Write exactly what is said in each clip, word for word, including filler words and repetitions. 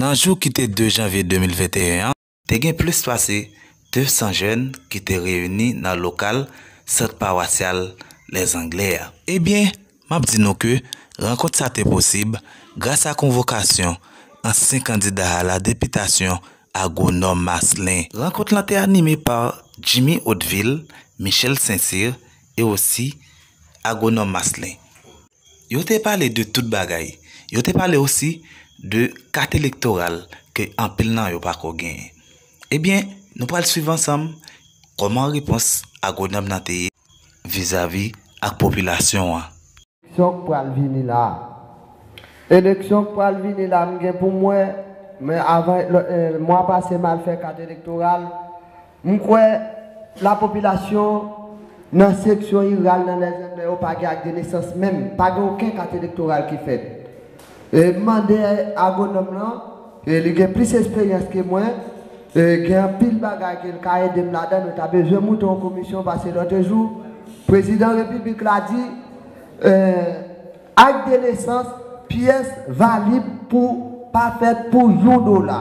Nan jou ki te de janvye de mil venteyen an, te gen plis pase de san jèn ki te reyini nan lokal Sant Pawasyal Lèzanglè a. Ebyen, m ap di nou ke rankont sa te posib gras a konvokasyon ansyen kandida a la depitasyon, Agwonòm Maslin. Rankont lan te anime pa Jimmy Hauteville, Michel Saint-Cyr e osi Agwonòm Maslin. Yo te pale de tout bagay. Yo te pale osi de kat elektoral ke anpil nan yo pako genyen. Ebyen, nou pral swiv ansanm kòman repons Agwonòm nan te ye vizavi ak popilasyon an. Eleksyon k pral vini la. Eleksyon k pral vini la, m gen pou m wè, men avan, eh, mwa pase m al fè kat elektoral, m kwè lapopilasyon nan seksyon iral nan Lèzanglè yo pa gen ak de nesans menm, pa gen okenn kat elektoral ki fèt. E m mande agwonòm lan, e li gen plis esperyans ke mwen, e gen anpil bagay ke l ka ede m ladan, nou ta bezwen moute yon komisyon, paske lòt jou, prezidan repiblik la di, e, ak de nesans, pyès valib pou pa fèt pou yon dola.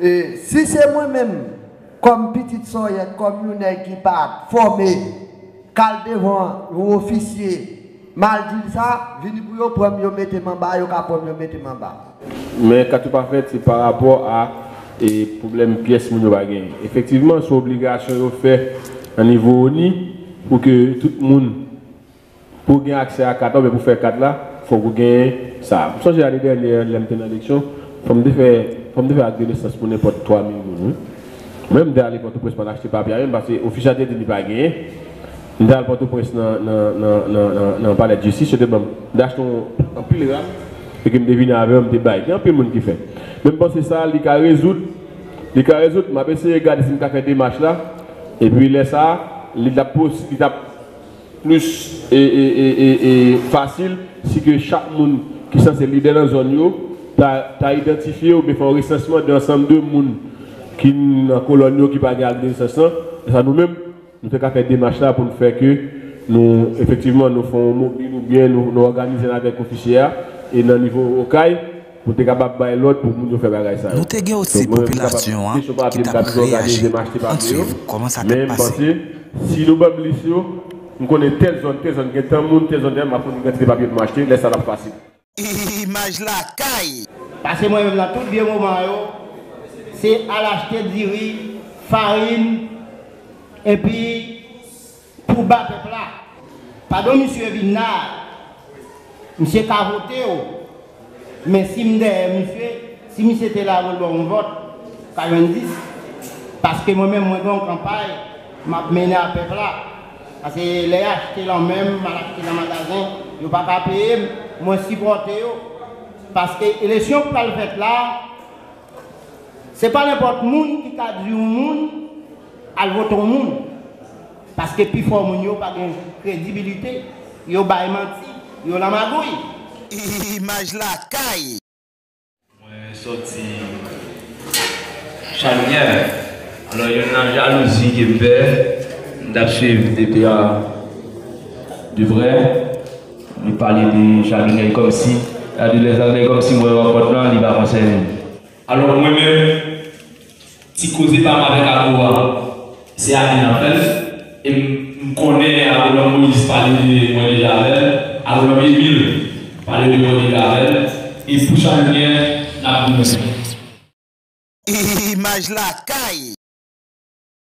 E si se mwen menm, kòm pitit sòyèt, kòm yon nèg ki pa fòme, k al devan yon ofisye, m al di l sa, vini pou yo pran m, yo mete m anba, yo ka pran m, yo mete m anba. Men kat yo pa fèt, se pa rapò a, e, pwoblèm pyès moun yo pa genyen. Efektivman, se obligasyon yo fè nan nivo ONI pou ke tout moun, pou w gen aksè a kat la, oubyen pou fè kat la, fòk ou gen sa. M sonje ane dènyè, lè m te nan eleksyon, fò m te fè, fò m te fè ak de nesans pou nenpòt twa mil moun, wi. Mwen, m te ale Pòtoprens, m al achte papye a menm, paske ofisye a te di li pa genyen. M te al Pòtoprens nan, nan, nan, nan, nan, nan Palè Jistis, yo te ban m, m te achte yon, anpil rad, epi m te vini avè yo, m te bay. Gen anpil moun ki fè. Men m panse sa, li ka rezoud, li ka rezoud, m ap eseye gade si m ka fè demach la, epi lè sa, li t ap pos-, li t ap plis, e, e, e, e, e, fasil si ke chak moun ki sanse lidè nan zòn yo ta, ta idantifye oubyen fè yon resansman de ansanm de moun ki nan kolòn yo ki pa gen ak de nesans lan. E sa nou menm, nou te ka fè demach la pou n fè ke nou, efektivman, nou fè yon mobil oubyen nou, nou òganize n avèk ofisye a e nan nivo Okay, pou te kapab bay lòd pou moun yo fè bagay sa yo. Nou te gen osi popilasyon an ki t ap reyaji. Ann swiv kòman sa t ap pase. Men m panse, si nou ban m lis yo, m konnen tèl zòn, tèl zòn gen tan moun, tèl zòn gen, m ap founi kantite papye pou m achte, lè sa l ap fasil. Imaj Lakay. Paske mwen menm nan tout vye moman yo, se al achte diri, farin, epi pou ba pèp la. Padon misye vin la, misye ka vote w, men si m dèyè misye, si misye te la pou l ban m yon vòt, ka jwenn dis. Paske mwen menm, mwen gen yon kanpay m ap mennen ak pèp la. Paske lè y achte lan men m, m al achte lan magazen, yo pa ka peye m, mwen sipòte yo. Paske eleksyon k pral fèt la, se pa nenpòt moun ki ka di yon moun al vote yon moun. Paske pifò moun yo pa gen kredibilite, yo bay manti, yo nan magouy. Imaj Lakay. Mwen sòti Chalinyè. Alò, youn nan jalouzi ke m fè, m t ap swiv depi a de prè. Li pale de Chalinyè kòmsi, a de lèzanglè kòmsi mwen rankont lan, li pa konsène m. Alò, mwen menm, ti koze pa m avèk Ago a, se Aden n ap fè l. E m, m konnen Agwonòm Moïse pale de mwen deja avè l, Agwonòm Emile pale de mwen deja avè l, e pou Chalinyè, n ap goumen. Imaj Lakay.